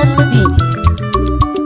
On the beat.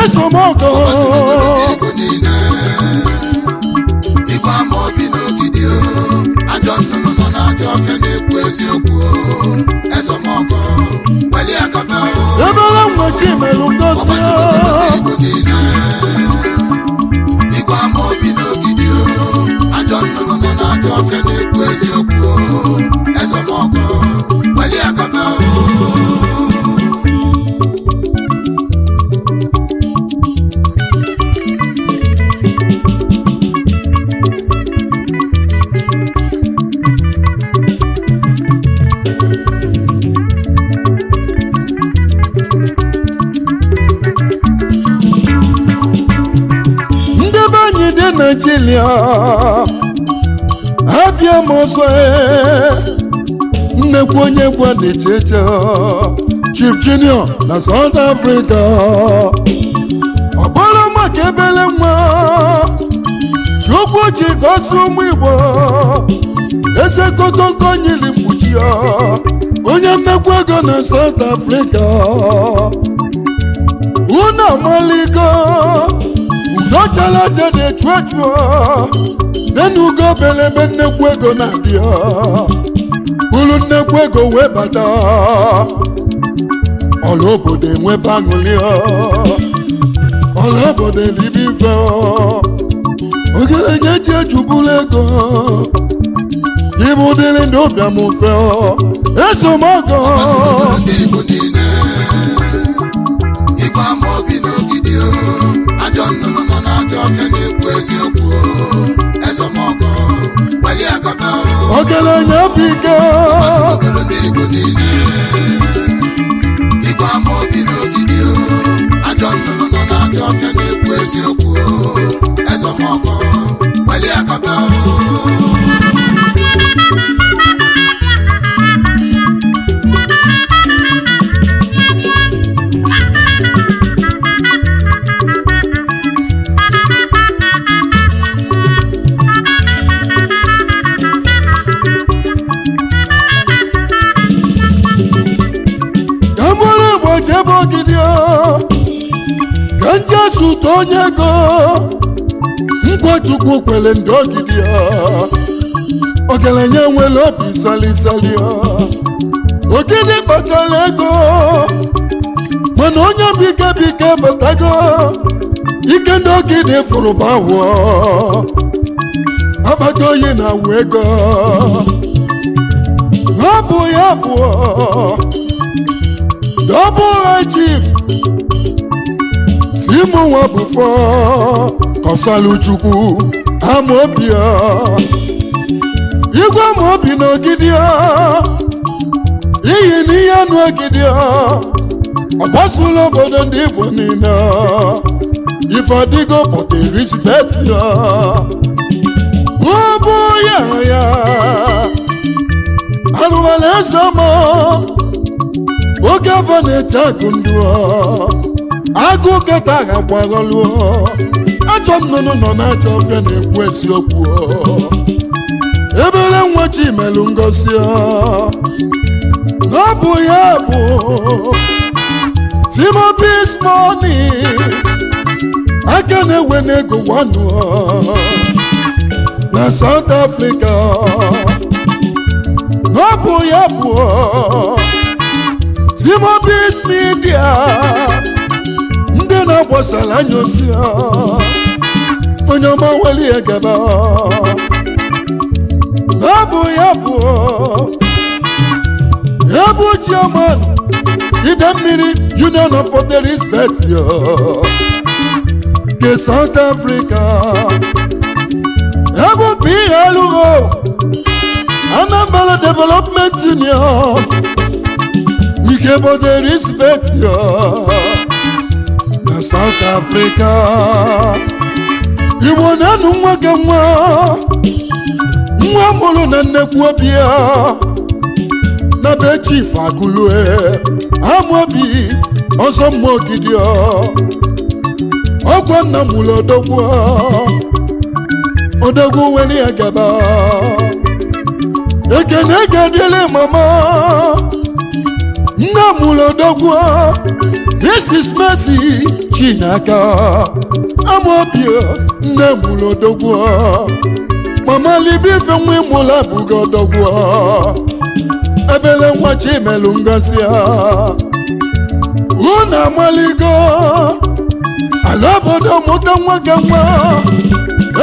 Esomọkọ. Igbo niile, igwe ama obi n'ogidi o, ajọ nnụnụ nọ n'ajọ ọfịa na-ekwu eziokwu o, esomọkọ gbali akata o. Ebere nwechi melụ ngosi. Igbo niile, igwe ama obi n'ogidi o, ajọ nnụnụ nọ n'ajọ ọfịa na-ekwu eziokwu o, esomọkọ gbali akata o. Ndị be anyị dị Naijiria, abịa m ọzọ. Nnekwu onye gwa na-eche eche Chief Junior na South Africa, ọ bụrụ maka ebele nwa Chukwu ji gosi ụmụ Igbo, eze kotonko nyiri mkpuchi ya, onye nnekwu ego na South Africa. Unu amaligo ugochalacha na-echu echu nenugo belebe nnekwu ego na-abịa, buru nnekwu ego wee bata ọla obodo, enwebe aṅụrị, ọla obodo elibe ife ogerege ji ejuburu ego ibu dịrị ndị ụbịam mfe esomọgọ. Ndị Igbo niile, igwe ama obi n'ogidi o, ajọ nnụnụ nọ n'ajọ ọfịa na-ekwu eziokwu o, esomọkọ gbali akata o. Ọgaranya bụ ike. Obodo ndị Igbo niile, igwe ama obi n'ogidi o, ajọ nnụnụ nọ n'ajọ ọfịa na-ekwu eziokwu o, esomọkọ gbali akata o. Ka mgbụrụ Igbo jebe ogidi o, ka njesu too onye ego nkwa Chukwu kwere ndị ogidi o. Ọgaranya nwere obi salisali o. Ogidi kpatara ego, mana onye bike bike batago ike ndị ogidi fụrụ bawụọ akpata oyi na awụ ego. Ọ bụ ya bụ Double High Chief Timu nwa bụfọ Kọsalụ Chukwu Amaobi, igwe Amaobi na ogidi iyi na ihe anụ ogidi ọ gbasụla obodo ndị Igbo niile. Ife adịgo Port Elizabeth ya ụbụ ya ya arụwala eze ọma. Oge afọ na-eche akụ ndụ agụ kata agbaghọlụọ ajọ nnụnụ nọ n'ajọ ọfịa na-ekwu eziokwu. Ebere nwa Chimelụ ngosi na ọ bụ ya bụ Timothy's money aka na-ewe n'ego gwanụ na South Africa, na ọ bụ ya bụ Timothy's Media, ndị na-agbasara anya ozi ha. Onye ọma, welie gaba. Ọ bụ ya bụ ebu chairman Idemmiri Union of Port Elizabeth nke South Africa, ebu PLO Anambra Development Union nke Port Elizabeth na South Africa. Igbo na-anụ nwa gị, nwa nwa mụrụ na nnekwu obi ya na be Chief Agụlue Amaobi ọzọ mmụọ Ogidi. Ọkwa nna mụrụ odogwu, odogwu were ya gaba. Ekene ga-adịle mama nne mụrụ odogwu, Mrs. Mercy Chinaka Amaobi, nne mụrụ odogwu. Mama libe ife nwa ịmụla abụghị odogwu, ebele nwa Chimelu ngozi unu amaligo ala obodo mụta nwa ka nwa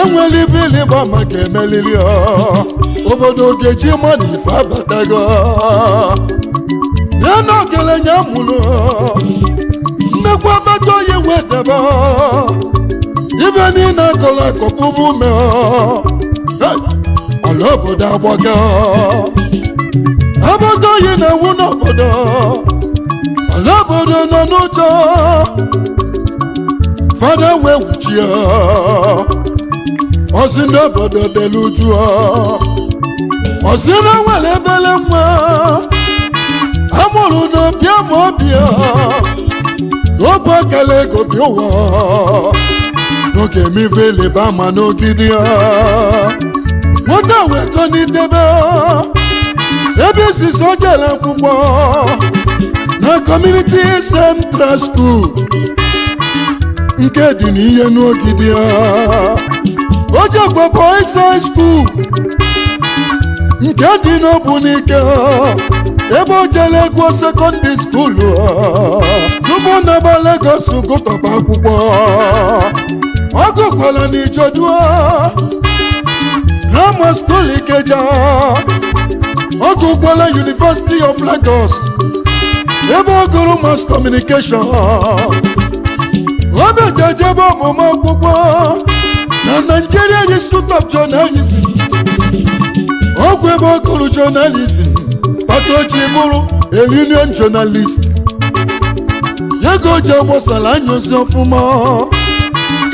enwere ife ịlịgba maka emelili obodo geji ma na ife abatago ya na ogelenya mụrụ mmekwa abata oyi wee debe ife niile akọrọ akọkpụbụ ume ala obodo agbago abata oyi na-ewu n'obodo. Ala obodo nọ n'ụjọ. Fada wee wuchie ozi ndị obodo delu uju. Ozi na nwere ebele nwa amụrụ n'obi ama obi n'obu akala ego bi ụwa n'oge emive leba ama n'ogidi. Nwata wee tọnidebe ebe izizi o jere akwụkwọ na Community Central School nke dị n'ihe n'Ogidi. O jekwa Boys High School nke dị n'Ogbunike, ebe o jere gụọ secondary school tupu naba Lagos gụtọba akwụkwọ. Ọ gụkwara n'Ijodu Grammar School, Ikeja. Ọ gụkwara University of Lagos, ebe ọ gụrụ mass communication. O mejejebe ọmụmụ akwụkwọ na Nigeria Institute of Journalism, ọgwụ ebe ọ gụrụ journalism kpata o ji bụrụ a union journalist. Ego ji agbasara anya ozi ọfụma,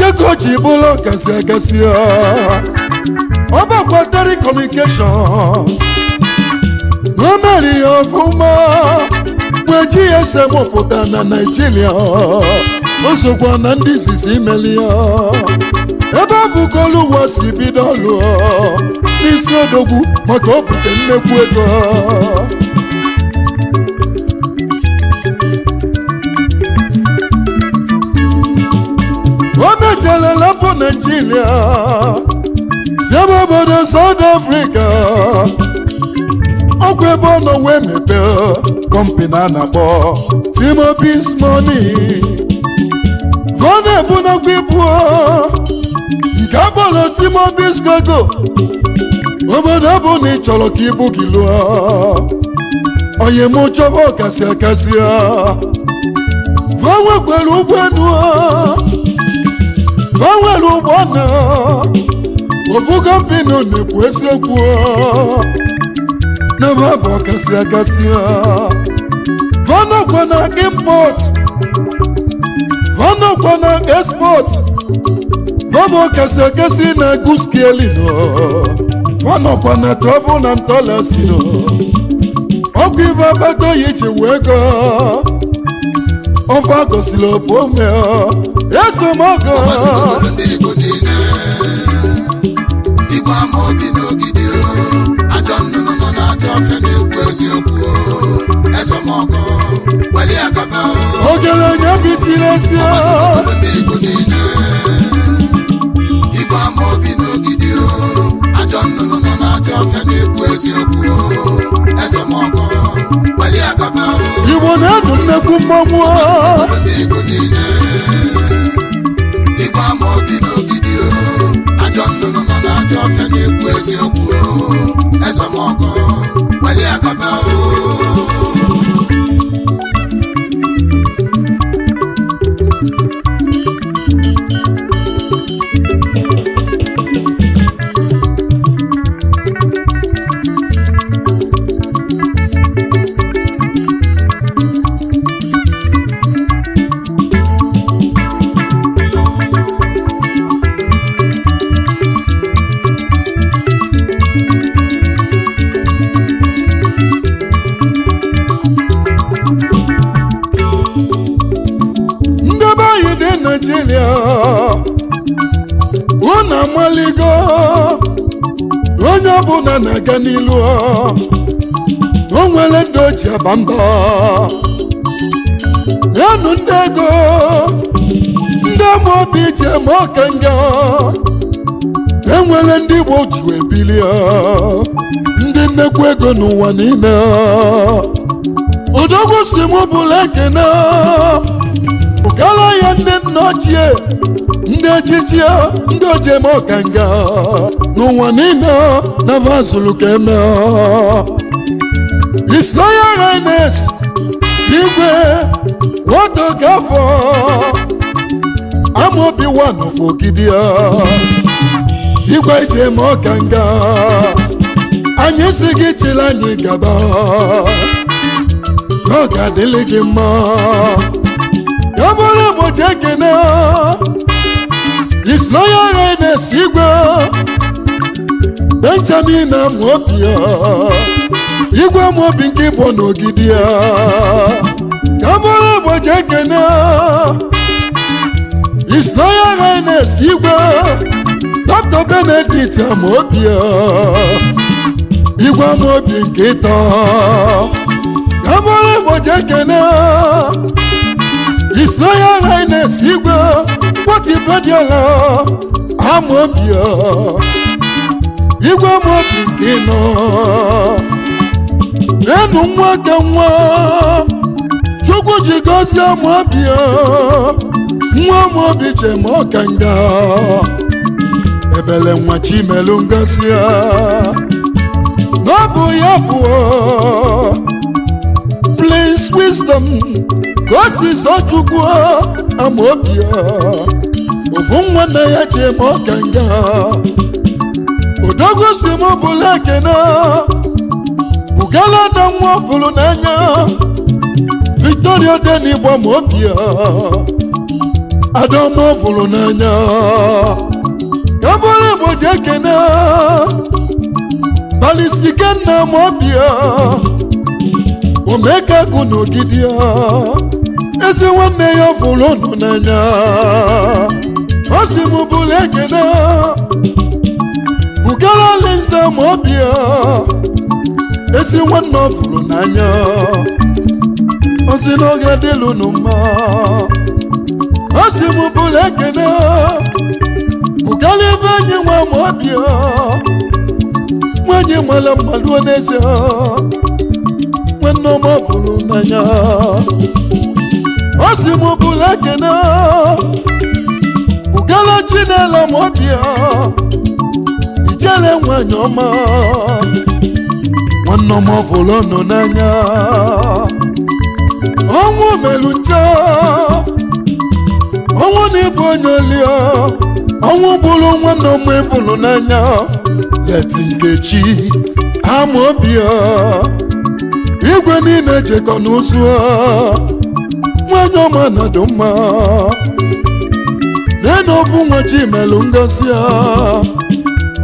ego ji bụrụ ọkasị akasị. Ọ bakwa telecommunications na o mere ya ọfụma mgbe GSM pụta na Naijiria. O sokwa na ndị izizi imeli ya. Ebe abụkọlụ ụwa si bido lụọ n'isi odogwu maka o bute nnekwu ego. O mechere lapụ Naijiria bịaba obodo South Africa. Ọkwa ebe ọ nọ wee mepee company a na-akpọ Timothy's Money. Ọ na-ebunakwa ibu nke akpọrọ Timothy's Cargo. Obodo bụ na ị chọrọ ka ibu gị lụọ onye m chọba ọkasị akasị. O nwekwara ụgbọelu, o nwere ụgbọ na ofu company na-ekwu eziokwu n'ebe ọ bụ ọkasị akasị. Vanọkwa na import, vanọkwa na export, vọbụ ọkasị akasị na guskielino, vanọkwa na travel and tours. Ọkwa ife akpata oyi ji wee gọọ ofe agosiri obu ome esomọgọ. Obodo ndị Igbo niile, Igwe ama obi n'Ogidi o, ajọ nnụnụ nọ n'ajọ ọfịa na-ekwu eziokwu o, ezomọkọ weli akaba o. Ogerenya bichiri ezi. Obodo ndị Igbo niile, Igwe ama obi n'Ogidi o, ajọ nnụnụ nọ n'ajọ ọfịa na-ekwu eziokwu o, ezomọkọ weli akaba o. Igbo na-enu nnekwu mmọnwụ. Obodo ndị Igbo niile, Igwe ama obi n'Ogidi o. Unu amaligo onye ọbụla na-aga n'ilu, o nwere ndị ochie aba mba enu, ndị ego, ndị amaobi ji eme ọkanga. Enwere ndị Igbo ji wee bilie, ndị nnekwu ego n'ụwa niile. Odogwu si m bụla ekene bụkara ya, ndị nna ochie, ndị echichi, ndị ojem ọkanga n'ụwa niile na vazulu ka eme. His Royal Highness Igwe Woto Gafọ Amobi one of Ogidi, Igwe ijem ọkanga, anyị si gị chịrị anyị gaba na ọ ga-adịlị gị mma. Ya bụrụ ụbọchị ekene His Royal Highness Igwe Benjamin Amobi, Igwe Amobi nke Igbo n'Ogidi ya. Ya bụrụ ụbọchị ekene His Royal Highness Igwe Dr. Benedict Amobi, Igwe Amobi nke ịtọ. Ya bụrụ ụbọchị ekene His Royal Highness Igwe Nwoke Ifediola Amobi, Igwe Amobi nke ịnọ. Enu nwa ka nwa Chukwu ji gọzie Amobi, nwa Amobi jem ọkanga ebele nwa Chimelu ngozi ya na ọ bụ ya bụ Prince Wisdom ka o si sọ Chukwu Amobi, ofu nwanne ya ji eme ọkanga. Odogwu si m bụla ekene bugala na nwa fụrụ n'anya Victoria Denigbo Amobi, Adaọma fụrụ n'anya. Ka bụrụ Igbo ji ekene Balisikena Amobi, Omekagụ n'Ogidi, ezi nwanne ya fụrụ unu n'anya. Ọ sị m bụrụ ekene bugara Alinze Amobi, ezi nwanne ọ fụrụ n'anya. Ọ sị na ọ ga-adịlụ unu mma. Ọ sị m bụrụ ekene bugara ife enyi nwa Amobi, nwanyị nwere mmalụ n'ezie, nwanne ọma fụrụ n'anya. Ọ sị m bụrụ ekene bugara Chinelo Amobi, ijele nwanyị ọma, nwanne ọma fụrụ nụ n'anya. Ọnwụ melụ nche, ọnwụ na ịbụ onye oli. Ọnwụ bụrụ nwanne ọma ịfụrụ n'anya, leti Nkechi Amobi, igwe niile jekọ n'ụzụ, nwanyị ọma na dị mma. Nenu ofu nwa Chimelụ ngozi,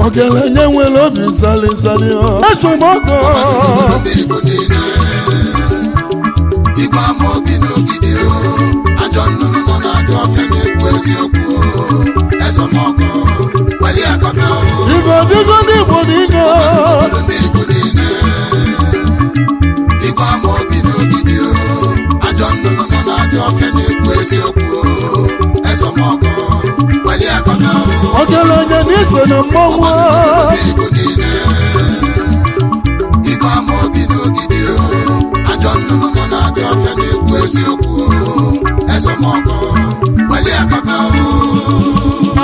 ọgaranya nwere obi zali zali, esomọgọ. Obodo ndị Igbo niile, Igwe Amaobi n'Ogidi o, ajọ nnụnụ nọ n'ajọ ọfịa na-ekwu eziokwu o, ezomọkọ weli akọta o. Ife adịgo n'Igbo niile. Obodo ndị Igbo niile, Igwe Amaobi n'Ogidi o, ajọ nnụnụ nọ n'ajọ ọfịa na-ekwu eziokwu o, ezomọkọ weli akọta o. Ọgaranya na iso na mmọnwụ. Obodo ndị Igbo niile, Igwe Amaobi n'Ogidi o, ajọ nnụnụ nọ n'ajọ ọfịa na-ekwu eziokwu o, ezomọkọ weli akọta o.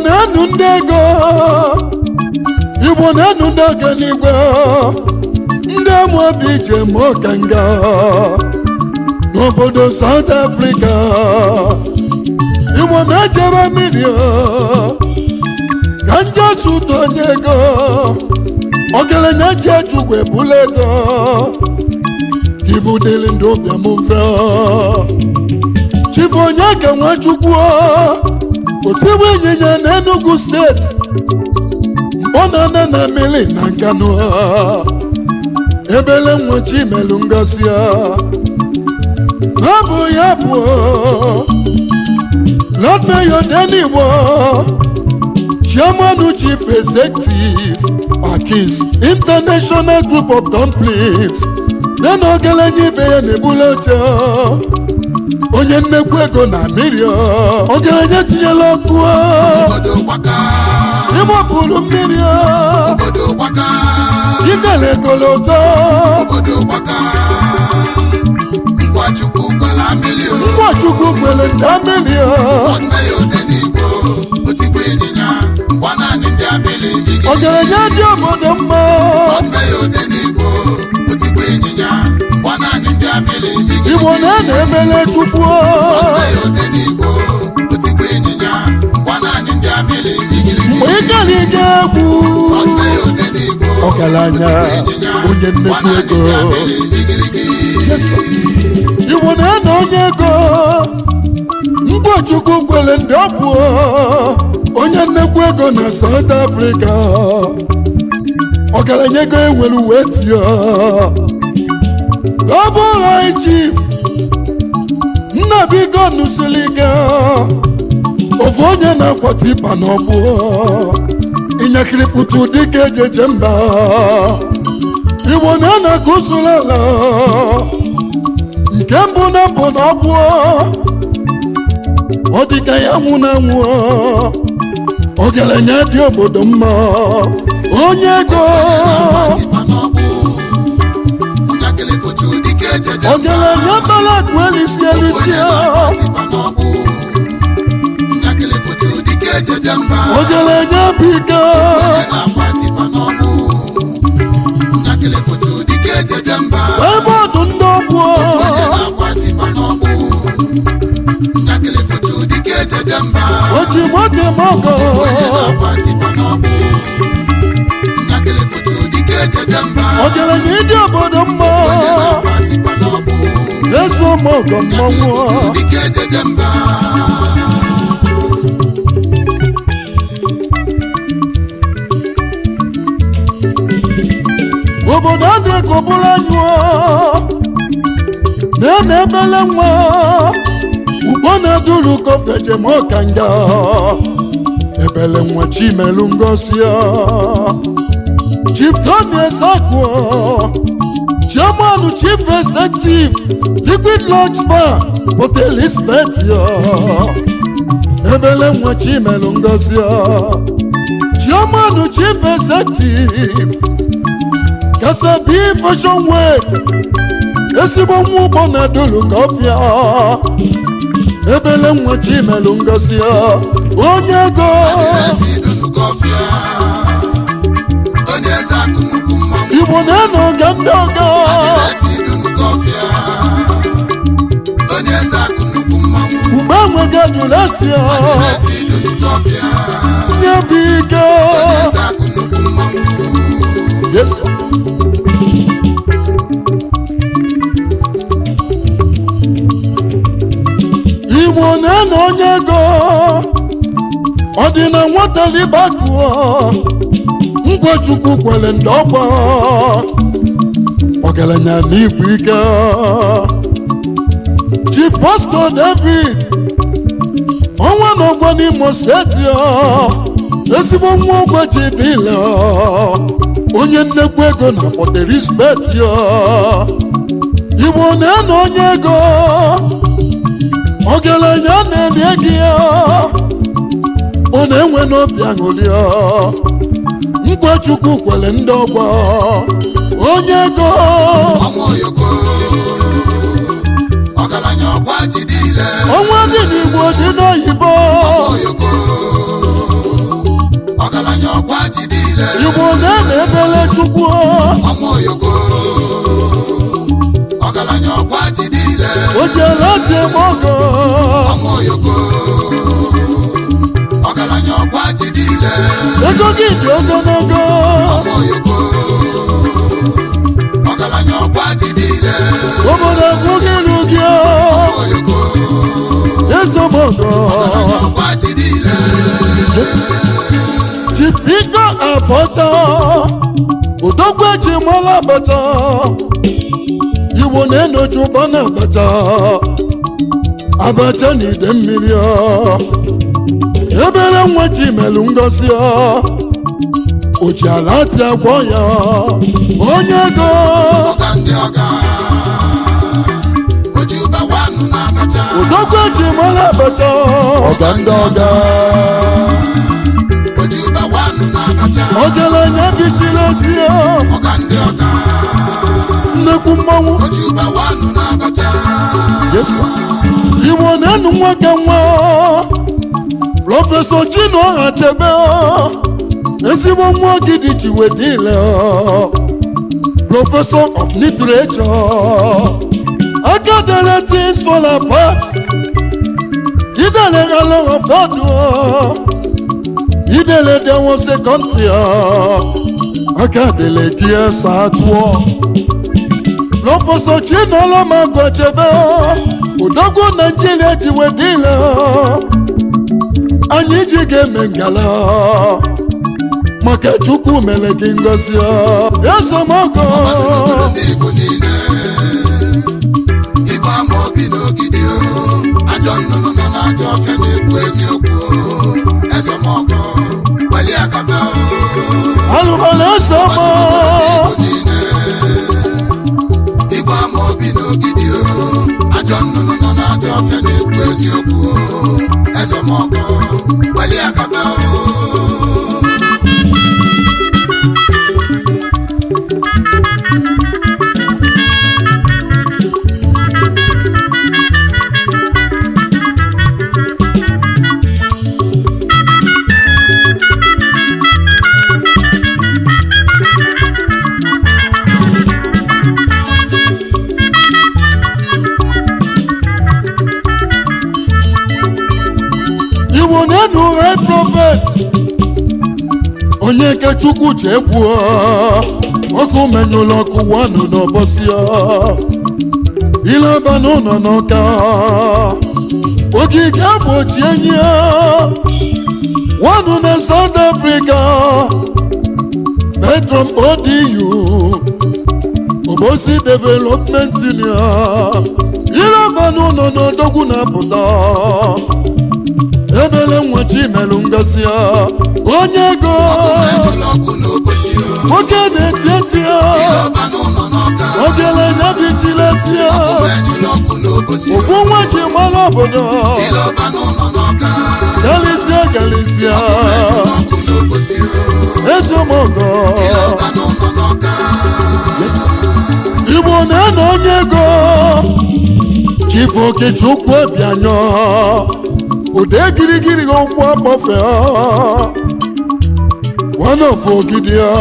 Na-enu ndị ego, Igbo na-enu ndị ọganigwe, ndị amaobi ije ma ọkanga n'obodo South Africa. Igbo na-ejebe mmiri ka njesu ụtọ onye ego, ọgaranya ji echukwu ebula ego, ibu dịrị ndị ụbịam mfe. Chifu onye ka Nwachukwu, otigbu ịnyịnya na Enugu Steeti, mkpọnana na mmiri na Nkanụ, ebele nwa Chimelu ngozi ọ bụ ya bụ Lord Mayor Denigbo, Chairman, Chief Executive, Akis International Group of Companies. Ya na ogelenye ibe ya na-ebuli oche, onye nnekwu ego na mmiri, ogelenye tinyela ọkụ. Obodo gbaka. Ịgbapụrụ mmiri. Obodo gbaka. Jidere koloto. Obodo gbaka. Ngwa Chukwu gwara mmiri o. Ngwachukwu kwere nda mmiri. Lord Mayor Odenigbo, otigbu ịnyịnya gwa naanị ndị amịlị jigiji. Ọgaranya dị obodo mma. Lord Mayor Odenigbo, otigbu ịnyịnya gwa naanị ndị amịlị jigiji. Igbo na-ena emele Chukwu. Lord Mayor Odenigbo, otigbu ịnyịnya gwa naanị ndị amịlị jigirigi. Mgbe ị gara ige egwu. Lord Mayor Odenigbo, Ọgaranya, otigbu ịnyịnya, onye nnekwu gwa naanị ego. ndị amịlị jigirigi. Yes, sir. Igbo na-ena onye ego, Ngwachukwu kwere ndị ọ bụ onye nnekwu ego na South Africa, ọgaranya ego enwere uwe tinye. Ọ bụ high chief Nnabiko nụsiri ike, ofu onye na-akwata ịba n'ọgbụ ịnyakịrịpụta dịka ejeje mba. Igbo na-ana ka usoro ala nke mbụ na mbụ na ọgbụ ọ dị ka ya nwụ na nwụ. Ọgaranya dị obodo mma, onye ego. Tipa n'ọgbụ, njakịrị pụtụ dike ejeje mba. Ọgaranya bara akụ elisi elisi. Onye na-agba tipa n'ọgbụ, njakịrị pụtụ dike ejeje mba. Ọgaranya bụ ike. Onye na-agba tipa n'ọgbụ, njakịrị pụtụ dike ejeje mba. Ebe ọdụ ndị ọgbụ. Onye na-agba tipa n'ọgbụ, njakịrị pụtụ dike ejeje mba. Oji moto mọgọ. Onye na-agba tipa n'ọgbụ, njakịrị pụtụ dike ejeje mba. Ọgaranya ịdị obodo mma. Onye na-agba tipa n'ọgbụ, Eso mọgọ mmọnwụ. dike ejeje mba. Obodo adị ka ọbụla anyụọ na-ena ebele nwa ugbo na-eduru kọfejem ọkanga, ebele nwa Chimelu ngosi. Chief Tony Ezeaku, Chairman, Chief Executive, Liquid Lodge Bar, Port Elizabeth. Ebele nwa Chimelu ngosi, Chairman, Chief Executive, Kasabi Fashion Week, ezigbo nwa ụgbọ na-adụlụ ka ọfịa, ebele nwa Chimelu ngosi, onye ego. Adịrịsị dunu kọfịa, onye eze akụ nnukwu mmanwụ. Igbo na-eno ọga ndị ọga. Adịrịsị dunu kọfịa, onye eze akụ nnukwu mmanwụ. Ugbo enweghị adụresi. Adịrịsị dunu kọfịa, nye bụ ike. Onye eze akụ nnukwu mmanwụ. Yes, sir. Igbo na-eno onye ego, ọ dị na nwata ribakụọ Ngwachukwu kwere ndị ọgbọ, ọgaranya na igwe ike. Chief Pastor David ọnwa na ọgwa n'Imo Steeti, ezigbo nwa ọgwa ji dịle, onye nnekwu ego na Port Elizabeth. Igbo na-eno onye ego, ọgaranya na-eri ego ya, ọ na-enwe n'obi aṅụrị. Nkwa Chukwu kwere ndị ọgbọ, onye ego. Ọnwa oyoko, ọgaranya ọgwa jide ile. Ọnwa dị n'Igbo dị n'oyibo. Oyoko. jidile. Igbo na-eme ebele Chukwu. Ọmọ oyoko, ọgaranya ọkwa jidile. Ojiela ti eme ọgọ. Ọmọ oyoko, ọgaranya ọkwa jidile. Ego gị dị ogologo. Ọmọ oyoko, ọgaranya ọkwa jidile. Obodo akwụghị ilu gị. Ọmọ oyoko, Ezomọgọ. ọgaranya ọkwa jidile. Chipiko afọcha, odogwu eji mara abacha. Igbo na-enochi ụbọ na abacha, abacha na ide mmiri ọ. Ebere nwa chimelu ngozi ọ. Oji ala ti agwọ ya, onye ego. Ọga ndị ọga, oji ụba wanụ na-abacha. Odogwu eji mara abacha, ọga ndị ọga. Oji ụba wanụ na-abacha. Ọgaranya bichiri ezi ya. Ọga ndị ọga, Nnekwu mmanwụ. oji ụba wanụ na-abacha. Yes, sir. Igbo na-enu nwoke nwa Prọfesọ Chinua Achebe, ezigbo nwa Ogidi ji wedile, Professor of Literature, akadere Things Fall Apart, idele Along of God, idele There Was a Country, akadele Gears at War. Prọfesọ Chinua Achebe, odogwu Naijiria ji wedile, anyị ji ga-eme ngala maka Chukwu mere gị ngozi. Ezemọgọ. Ọbasi n'obodo ndị Igbo niile, Igbo ama obi n'ogidi o, ajọ nnụnụ nọ n'ajọ ọfịa na-ekwu eziokwu o, ezemọgọ welie akaba o. Alụmala ezemọ. Ọbasi n'obodo ndị Igbo niile, Igbo ama obi n'ogidi o, ajọ nnụnụ nọ n'ajọ ọfịa na-ekwu eziokwu o, ezemọgọ welie akaba o. Igbo na-enu high prophet onye nke Chukwu ji egwu, ọkụ menyụlụ ọkụ wanụ n'ọbọsị ileba n'ụlọ n'ọka ogige gbochi enyi wanụ na South Africa, Petrom ODU Obosi Development Union, ileba n'ụlọ n'odogwu na-apụta ebele nwa Chimelu ngozi ya, onye ego. Ọkụ ọkụ n'obosi o, Nwoke na-eti eti ya. ịlọba n'ụlọ n'ọka. Ogele nyabichilesi ya. Ọkụ enyụlụ ọkụ n'obosi o, Ogbu nwa ji mara obodo. ịlọba n'ụlọ n'ọka. Galisia galisia. Ọkụ n'obosi o, Ezemọgọ. ịlọba n'ụlọ n'ọka. Igbo na-eno onye ego Chief Okechukwu Obianọ, ụda girigiri okwu akpọfe one of Ogidi ya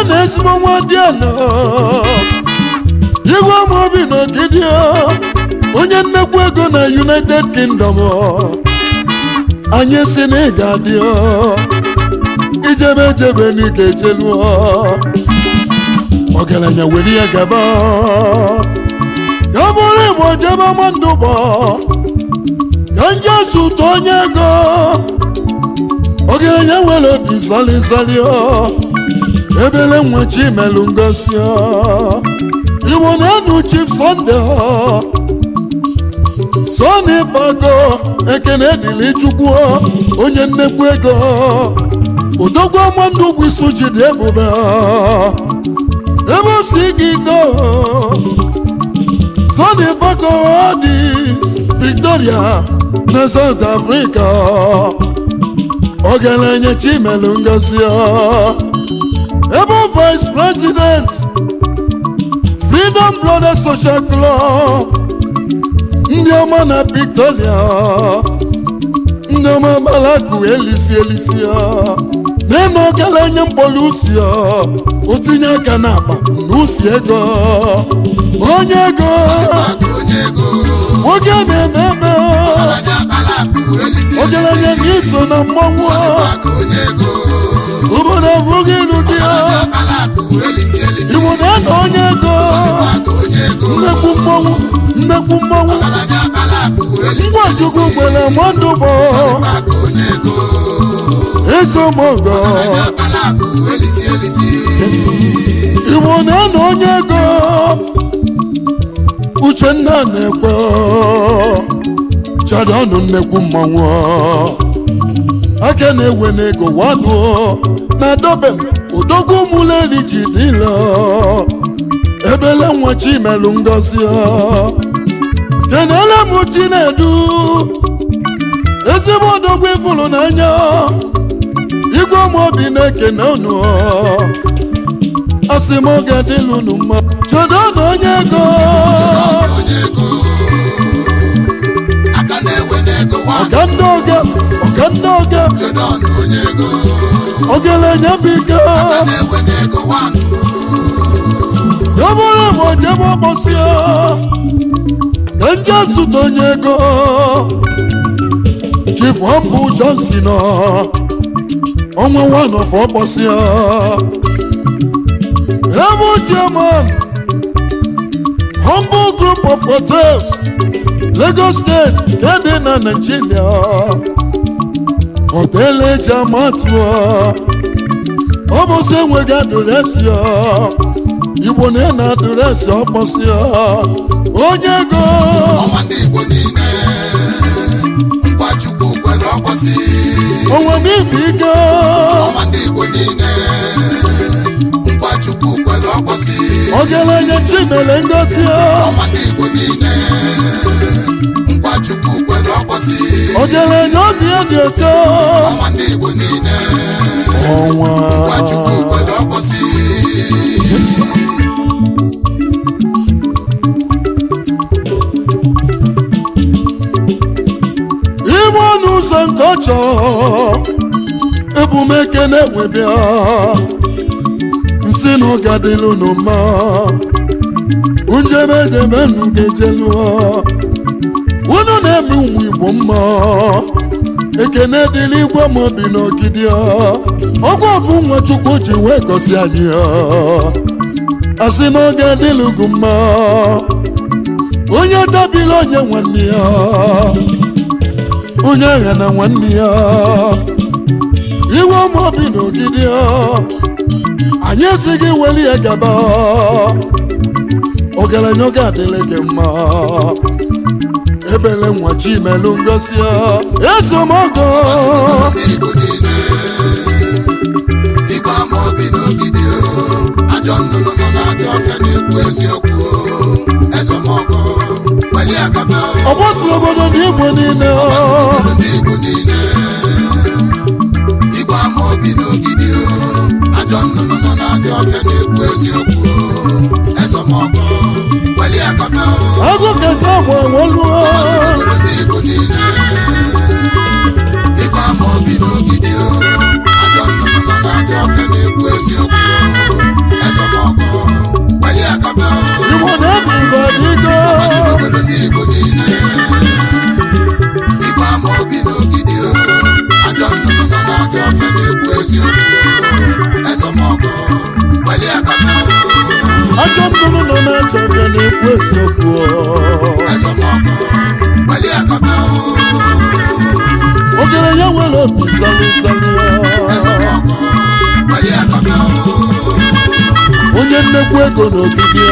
na ezigbo nwa dị ana igwe amaobi na Ogidi, onye nnekwu ego na United Kingdom. Anyị si na ị ga-adị ijebe ejebe na ị ga-ejelu ọgaranya were ya gaba ka bụrụ Igbo jebe mandụbọ ka njesu ụtọ onye ego ọgaranya nwere obi sọlịsọlị ebele nwa Chimelu ngozi. Igbo na-enu Chief Sunday Sọnị Pago, ekene dịrị Chukwu, onye nnekwu ego, odogwu ọma ndụ ugwu isu ji dị ebube ebe o si gị go. Sọnị Pago Addis Victoria na South Africa, ọgaranya Chimelu ngozi, ebe vice president Freedom Brothers Social Club, ndị ọma na Victoria, ndị ọma balaku elisi elisi ya. N'ịnụ ogelenye mkpọrọ usi, o tinye aka n'akpa na usi ego, onye ego. Akụ onye ego. Nwoke na-eme eme. Ọgaranya akpala akụ elisi. Ogelenye na iso na mmọnwụ. Akụ onye ego. Obodo abụghị ilu gị. Ọgaranya akpala akụ elisi elisi. Igbo na-ena onye ego. Akụ onye ego. Nnekwu mmọnwụ, nnekwu mmọnwụ. Ọgaranya akpala akụ elisi. Ngwachukwu kwere mmadụ bụ Akụ onye ego. Ezemogo. Ọgaranya akpala akụ elisi elisi. Igbo na-ena onye ego. Uchenna na-ekwe chadọnụ nnekwu mmọnwụ aka na-ewe n'ego wanụ na dobe odogwu mụleri ji niile ebele nwa Chimelu ngozi. Kenele m Chinedu, ezigbo odogwu ifụlụ n'anya. Igwe ụmụobi na-ekene unu, asị m oge dịlụ unu mma. Chedo na onye ego. Onye ego. Aka na-ewe n'ego nwa. Ọga ndị oge, ọga ndị oge. Jodon onye ego. Ogelenye bụ ike. Aka na-ewe n'ego nwa. Ebụrụ bụ ojebe ọkpọsịa ka nje zụta onye ego. Chief Humble Johnson, ọnwa one of ọkpọsịa, ebe chairman, Humble Group of Hotels, Lagos State nke dị na Nigeria. Hotel eji amatụ, ọ bụ sị enweghị address ya. Igbo na na address ọkpọsịa, onye ego. Ọnwa ndị Igbo niile. Ngwachukwu kwere ọgbọsị. Onwe m ibu ike. Ọnwa ndị Igbo niile. Ngwachukwu kwere ọgbọsị. Ogelenye Chimele ngosi. Ọnwa ndị Igbo niile. Ngwachukwu kwere ọgbọsị. Ogelenye obi ya dị ụtọ. Ọnwa ndị Igbo niile. Ọnwa. Ngwachukwu kwere ọgbọsị. Yes, sir. Ime ọnụ ụzọ nke ọ chọọ ebumeke na-enwebịa nsị na ọ ga-adịlụ unu mma. Njebe ejebe nu ga-ejelu unu na-eme ụmụ Igbo mma. Ekene dịrị igwe ma obi n'ogidi ọgwụ ofu nwa Chukwu ji wee gọzi anyị. Asị na ọ ga-adịlụ ugwu mma. Onye tabila onye nwanne ya, onye agha na nwanne ya. Iwe ụmụ obi n'ogidi, anyị esighị weli ya gaba. Ọgaranya, ọ ga-adịrị gị mma. Ebele nwa Chimelu ngosi ezemogo. Ndị Igbo niile. Igwe ama obi n'ogidi o. Ajọ nnụnụ nọ n'ajọ ọfịa na-ekwu eziokwu o. Ezemọgọ welie agaba o. Ọ gbasiri obodo na Igbo niile. Obodo ndị Igbo niile. Igwe ama obi n'ogidi o. Ajọ nnụnụ nọ n'ajọ ọfịa na-ekwu eziokwu o. Ezemọgọ welie agaba o. Agụ keta agba woluo. Obodo ndị Igbo niile. Igwe ama obi n'ogidi o. Ajọ nnụnụ nọ n'ajọ ọfịa na-ekwu eziokwu o. Ezemọgọ welie agaba o. Igbo na-ebi igbo adịgo. Obodo ndị Igbo niile. Igwe ama obi n'ogidi o. Ajọ nnụnụ nọ n'ajọ ọfịa na-ekwu eziokwu o. Ezemọgọ welie agaba o. Ajọ nnụnụ nọ na-acha ọfịa na-ekwu eziokwu. Ezemọgọ welie agaba o. Ogelenye nwere obi sali sali. Ezemọgọ welie agaba o. Onye nnekwu ego n'ogidi.